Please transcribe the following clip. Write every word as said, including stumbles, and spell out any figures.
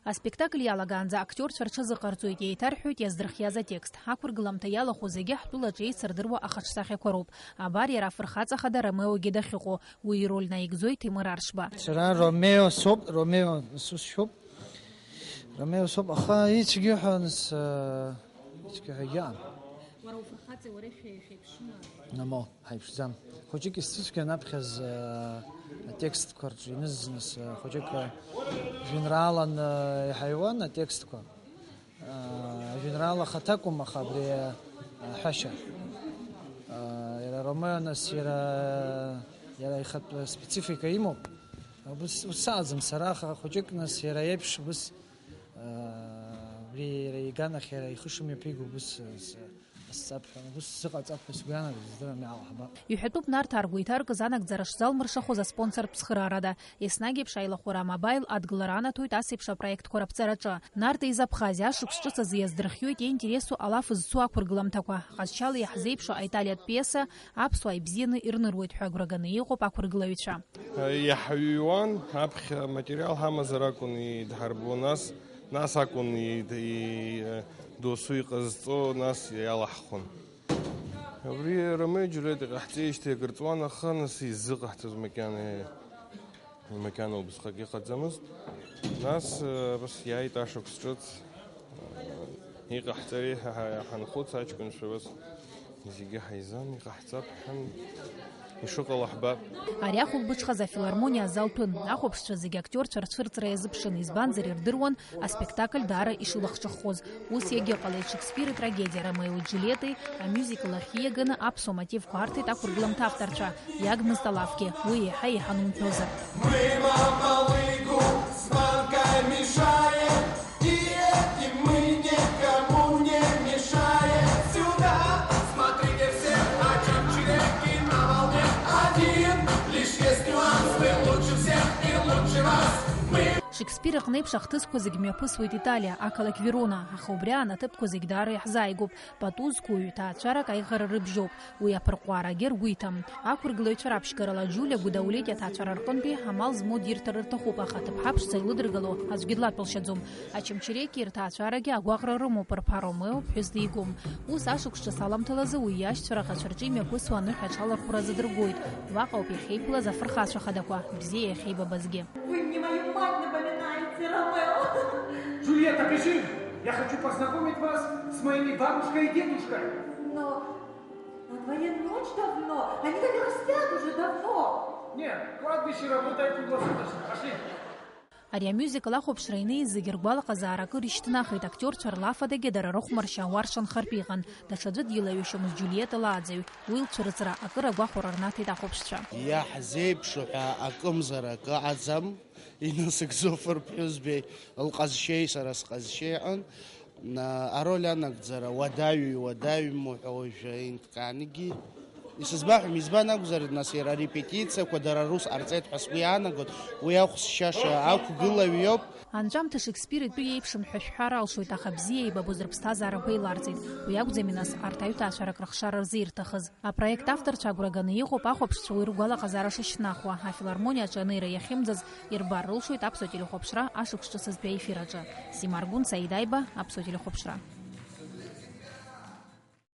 Аспектакль иалагаанӡа актиорцәа рҽазыҟарҵоит, еиҭарҳәоит иаздырхиаз атекст. Ақәыргыламҭа иалахәу зегьы ҳтәылаҿы еицырдыруа ахаҿсахьақәа роуп. Абар иара афырхаҵа хада Ромеогьы дахьыҟоу, уи ироль наигӡоит Ҭемыр Аршба. Сара Ромео соуп, Ромео сусшәоуп. Ромео соуп, аха ицәгьа ҳәа нас, э, ицәгьа ҳәа егьыҟам. Уара уфырхаҵеи уареи шәеи-, шәеиԥшыма? Намо, ҳаиԥшӡам. Хәыҷык исзыцәгьан аԥхьаз, э, атекстқәа рҿы иныззныс, э, хәыҷык, э, жәеинраалан, э, иҳаиуан атекстқәа. Э, ажәеинраала ахаҭа акәым, аха абри, э, аҳәашьа. Э, иара Ромео нас иара, иара ихатә специфика имоуп. Убыс, ус сааӡам сара, аха хәыҷык нас иара иеиԥш убыс, э, абри иара иганахь иара ихы шымҩаԥиго убыс, э, с-, сцап ҳәа, убыс сыҟаҵап ҳәа сгәы иаанагоит, издырам, иаалҳабап. Иҳәатәуп Нарҭаа ргәы иҭаркыз анагӡара шзалмыршахоз аспонсортә цхыраарада. Еснагь еиԥш аилахәыра амобаил адгылара анаҭоит ас еиԥш апроектқәа раԥҵараҿы. Нарҭаа изы Абхазиа ашықәс ҿыц азы иаздырхиоит иинтересу алаф зцу ақәыргыламҭақәа. Ҟазшьала иаҳзеиԥшу аиталиатә пиеса аԥсуаа ибзианы ирныруеит ҳәа агәра ганы иҟоуп ақәыргылаҩцәа. Иаҳҩуан, аԥхьа аматериал ҳамазар акәын идҳарбо, нас, нас акәын и-, и-, досу иҟазҵо, нас иалаҳхуан. Абри Ромео Џьулиет иҟаҳҵеижьҭеи акыр ҵуан, аха нас иззыҟаҳҵаз макьана, макьана убысҟак иҟаӡамызт. Нас, э, абас иааит ашықәс ҿыц, э, иҟаҳҵари ҳәа ҳа-, ҳанхәыц, аҷкәынцәа абас зегьы ҳаизан, иҟаҳҵап ҳәан, ишыҟало ҳбап. Ари ахәылбыҽхаз афилармониа азал ҭәын. Ахәаԥшцәа зегьы актиорцәа рцәырҵра иазыԥшын, избанзар, ирдыруан аспектакль даара ишылахҿыххоз. Ус иагьыҟалеит Шекспир итрагедиа Ромео Џьулиеттеи амюзикл ахь ииаганы аԥсуа мотивқәа арҭеит ақәыргыламҭа авторцәа, иагмызт алафгьы, уи еиҳа-еиҳа анумҳәозар. Шекспир иҟны еиԥш ахҭысқәа зегь мҩаԥысуеит Италиа, ақалақь Верона, аха убри аан аҭыԥқәа зегь даара иаҳзааигәоуп, пату зқәу ҩ-ҭаацәарак аиӷара рыбжьоуп, уи аԥырҟәаарагьы ргәы иҭам. Ақәыргылаҩцәа раԥшьгарала Џьулиа Гәдоулиа иҭаацәара рҟынтәи амал змоу дирҭар рҭахуп, аха аҭыԥҳа ԥшӡа илыдыргало аӡәгьы длаԥылшьаӡом. Очамчыреки рҭаацәарагьы агәаҟра рымоуп, рԥа Ромео ԥҳәыс дигом. Ус ашықәс ҿыц аламҭалазы уи иашьцәа раӷацәа рҿы имҩаԥысуа аныҳәа аҽалархәра азы дыргоит. Уаҟа ауп иахьеиԥылаз афырхацәа хадақәа, бзиа иахьеибабазгьы. Вы мне мою мать напоминаете, Ромео. Джульетта, бежим! Я хочу познакомить вас с моими бабушкой и дедушкой. Но на дворе ночь давно. Они, наверное, спят уже давно. Нет, кладбище работает круглосуточно. Пошли. Ари амюзикл ахәаԥшра инеиз зегьы ргәалаҟазаара акыр ишьҭнахит, актиорцәа рлафадагьы дара рыхәмаршьа ауарша нхартә иҟан, даҽаӡәы дилаҩашьомызт Џьулиета лааӡаҩ, уи лцәырҵра акыр агәахәара рнаҭеит ахәаԥшцәа. Иаҳзеиԥшу ҳәа акымзар акы ыҟаӡам, инасыгӡо фырԥҳәызбеи лҟазшьеи сара сҟазшьеи аҟын. На-, ароль анагӡара уадаҩу, уадаҩым уҳәа уажәы инҭкааныгьы. Исызбаҳәом, избан акәзар, нас иара арепетициақәа дара рус ҟарҵеит ҳәа сгәы иаанагоит, уи ахә сшьаша ақәгылаҩ иоуп. Анҵәамҭа Шекспир итәы иеиԥшым ҳәа шәҳәар алшоит, аха бзиа еибабоз рыԥсҭазаара еиларҵеит. Уи акәӡами нас арҭ аҩҭаацәарак рыхшара рзы ирҭахыз? Апроект авторцәа агәра ганы иҟоуп ахәаԥшцәа уи ргәалаҟазаара шышьҭнахуа, афилармониаҿы анеира иахьымӡаз ирбар рылшоит Аԥсуа телехәаԥшра ашықәс ҿыцызтәи аефир аҿы. Сима Аргәын, Саид Аиба, Аԥсуа телехәаԥшра.